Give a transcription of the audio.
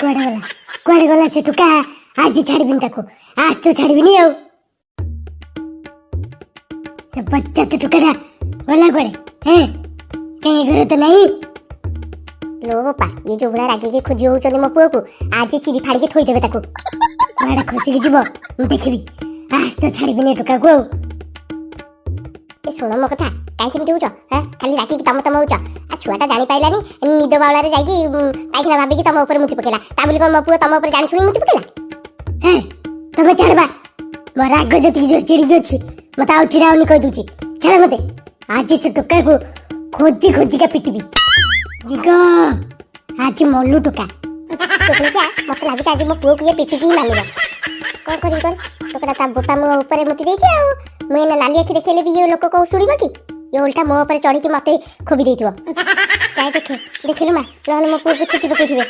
କୁଆଡ଼େ ଗଲା, କୁଆଡ଼େ ଗଲା ସେ ଟୋକା? ଆଜି ଛାଡ଼ିବିନି ତାକୁ, ଆଜ ତ ଛାଡ଼ିବିନି। ଆଉ ସେ ବଜ୍ଜାତ ଟୋକାଟା ଗଲା କୁଆଡ଼େ? ହେଁ, କାହିଁ ଘରେ ତ ନାହିଁ। ଲୋ ବୋପା, ଇଏ ଯୋଉ ଭଳିଆ ରାଗିକି ଖୋଜି ହଉଛନ୍ତି ମୋ ପୁଅକୁ, ଆଜି ଚିରି ଫାଡ଼ିକି ଥୋଇଦେବେ ତାକୁ। କୁଆଡ଼େ ଖସିକି ଯିବ ମୁଁ ଦେଖିବି। ଆଜ ତ ଛାଡ଼ିବିନି ଏ ଟୋକାକୁ ଆଉ। ଏ ଶୁଣ ମୋ କଥା, କାହିଁ ସେମିତି ହଉଛ? ହଁ, ଖାଲି ରାଗିକି ତମ ତମ ହଉଛ। ଆଉ ଛୁଆଟା ଜାଣିପାଇଲାନି, ନିଦ ବାଉଳାରେ ଯାଇକି ପାଇଖାନା ଭାବିକି ତମ ଉପରେ ମୁତି ପକେଇଲା। ତା ବୋଲି କଣ ମୋ ପୁଅ ତମ ଉପରେ ଜାଣି ଶୁଣି ମୁତି ପକେଇଲା? ହେ, ତମେ ଛାଡ଼ବା। ମୋ ରାଗ ଯେତିକି ଜୋର ଚିଡ଼ିକି ଅଛି, ମତେ ଆଉ ଚିଡ଼ାଉନି କହିଦଉଛି। ଛାଡ଼ ମତେ, ଆଜି ସେ ଟୋକାକୁ ଖୋଜି ଖୋଜିକା ପିଟିବି। ଜିଗ, ଆଜି ମଲୁ ଟୋକା। ଟୋକଣିକିଆ, ମତେ ଲାଗୁଛି ଆଜି ମୋ ପୁଅକୁ ଇଏ ପିଟିକି ହିଁ ମାନିବ। କଣ କରିବି କର? ଟୋକଟା ତା ବୋପା ମୋ ଉପରେ ମୁତି ଦେଇଛି, ଆଉ ମୁଁ ଏଇନା ନାଲି ଆଖି ଦେଖେଇଲେ ବି ଇଏ ଲୋକ କଣ ଶୁଣିବ କି? ଇଏ ଓଲଟା ମୋ ଉପରେ ଚଢିକି ମତେ ଖୋବି ଦେଇଥିବ। ଯାଇ ଦେଖେ, ଦେଖିଲୁ ମା, ନହେଲେ ମୋ ପୁଅକୁ ଛେଚି ପକେଇଥିବେ।